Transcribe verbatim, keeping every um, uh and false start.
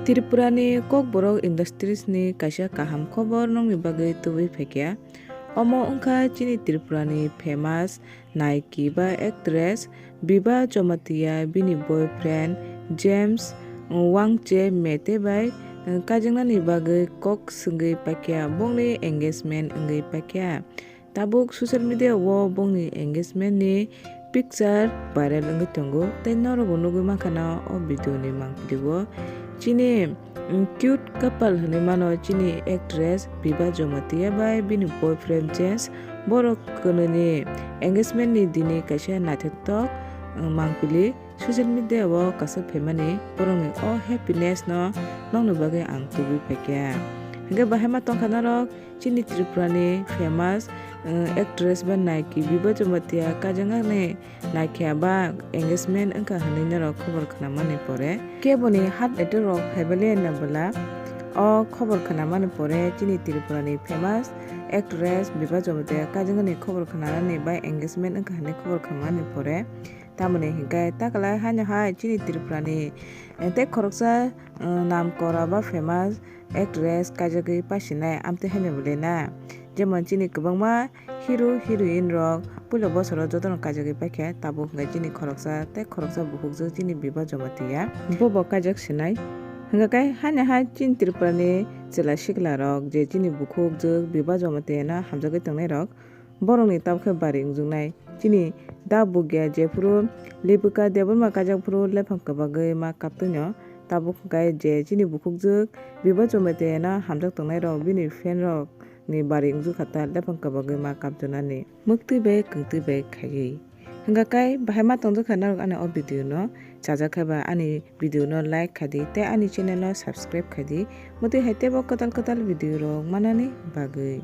Tripura ni Kokborok industries ni kaisa kaham khobor nokni bagwi tubui phaikha. Omo wngkha chini Tripura ni famous naiki ba actress Biba Jamatia bini boyfriend James Wangche Mete bai kaijaknani bagwi kok swngwi paikha, bongni engagement wngwi paikha. Tabuk social media o bongni engagement ni picture viral wngwi tongo, tei norokbo nugwi mankha na o video ni mangpili o. Chini, mm, cute couple hinwi mano chini actress Biba Jamatia bai bini boyfriend James. Borok kwnwi ni engagement ni dini kaisa naithotok, mm, mangpili social media o kasak phaimani borokni o happiness no nokni bagwi ang tubui phaikha. Hwnkhe bahai ma tongkha norok? Chini Tripura ni famous, eh, actress ba naiki Biba Jamatia kaijaknani naikha ba engagement wngkha hinwi norok khobor khnamani pore, keboni heart attack rok phaibalia na bwla. O khobor khnamani pore chini Tripura ni famous actress Biba Jamatia kaijaknani khobor khnanani ba engagement wngkha hinwi khobor khnamani pore, tamoni hinkhe takalai haino hai chini Tripura ni, eh, tei khoroksa, eh, namkora ba famous actress kaijagwi pasinai amtwi haino bwlai na. Jemon chini kwbangma hero heroine rok puila bosoro jotono kaijagwi paikha, tabuk hwnkhe chini khoroksa tei khoroksa bukhukjwk chini Biba Jamatia bobo kaijak sinai. Hwnkhe kai haino hai chini Tripura ni chwla sikla rok je chini bukhukjwk Biba Jamatia no hamjagwi tongnai rok, borokni tabukhe bari wngjuknai. Chini da bugya jephuru Lipika Debbarma kaijak phuru lephang kwbagwi ma kaptwino. Tabuk hwnkhe je chini bukhukjwk Biba Jamatia no hamjak tongnai rok bini fan rok ni bari wngjukha ta lephang kwbagwi ma kapjwnani mwktwi bai kwngtwi bai khaiwi. Hwnkha kai bahai ma tongjakha norok ani o video no, chajak khe ba ani video no like khaidi tei ani channel no subscribe khaidi, mwtwi hai teibo kwtal kwtal video rok manani bagwi.